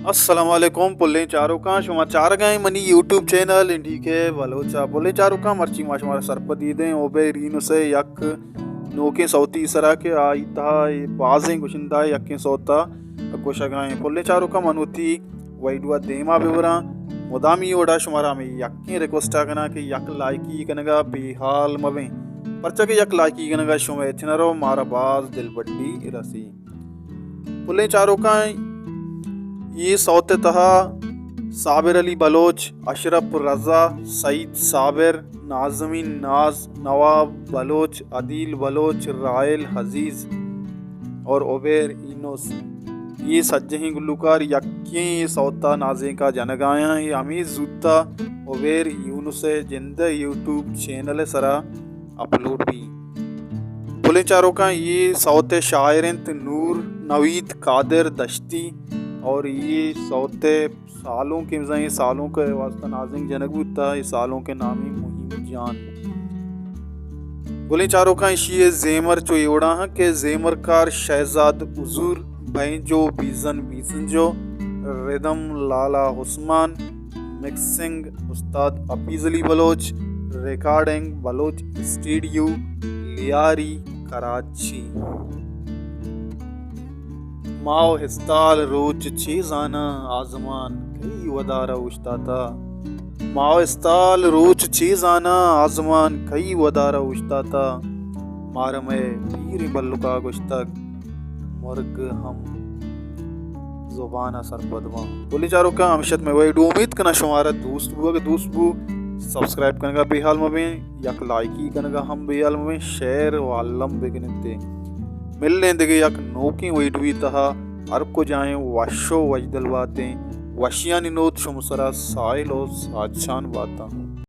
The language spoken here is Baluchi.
السلام علیکم پلیں چاروکاں، شما چارگائیں منی یوٹیوب چینل این ڈی کے بلوچ ءَ۔ پلیں چاروکاں، مرچی ما شمارا سرپدی دیں اوبیر یونس ءِ یک نوکیں سوتی سرا کہ آئی تہا اے بازیں گشندہ یکیں سوتا گوشگائیں۔ پلیں چاروکاں، من وتی ویڈیو ءَ دیما ببراں، مدامی وڑا شمارا ہمے یکیں ریکویسٹ ءَ کناں کہ یک لائکی کنگا بے حال مبیں، پرچا کہ یک لائکی کنگا شمئے ہچ نہ رو، مارا باز دلبڈی رسی۔ پلیں چاروکاں، اے سوت ءِ تہا صابر علی بلوچ، اشرف رضا، سعید صابر، نازمین ناز، نواب بلوچ، عدیل بلوچ، راحل عزیز اور عبیر یونس، اے سجہیں گلوکار یکیں سوتا نازینکا جنگایاں۔ اے ہمے زوتا عبیر یونس ءِ جند ءِ یوٹیوب چینل ءِ سرا اپلوڈ بی۔ پلیں چاروکاں، اے سوت ءِ شاعر انت نور نوید قادر دشتی اور اے سوت ءِ سالونکیں، بزاں اے سالونک ءِ واسطہ نازینک جنگ بوتا، اے سالونک ءِ نامی مہیم جان۔ گلیں چاروکاں، ایشی ءِ زیمر چو اے وڑا ہاں کہ زیمر کار شہزاد حضور، بینجو بیزن بیسنجو، ردم لالا عثمان، مکسنگ استاد حفیظ علی بلوچ، ریکارڈنگ بلوچ اسٹوڈیو، لیاری، کراچی۔ ماہ و ہستال روچ چے زاناں، آزمان کئی ودار ءَ اوشتاتا۔ ماہ و ہستال روچ چے زاناں، آزمان کئی ودار ءَ اوشتاتا۔ مارا مئے پیریں بلکا گوشتگ، مرگ ہم زبان ءَ سرپد باں۔ پلیں چاروکاں، ہمیشت مئے ویڈیو، امید کناں شمارا دوست بو، اگہ دوست بو سبسکرائب کنگا بے حال مبیں، یک لائکی کنگا ہم بے حال مبیں، شیئر و الم بکننتے۔ ملیں دگہ یک نوکیں ویڈیوی تہا، ہر کجائیں وش و وشدل باتیں، وشیانی نود شمسرا سائل و ساچان باتاں۔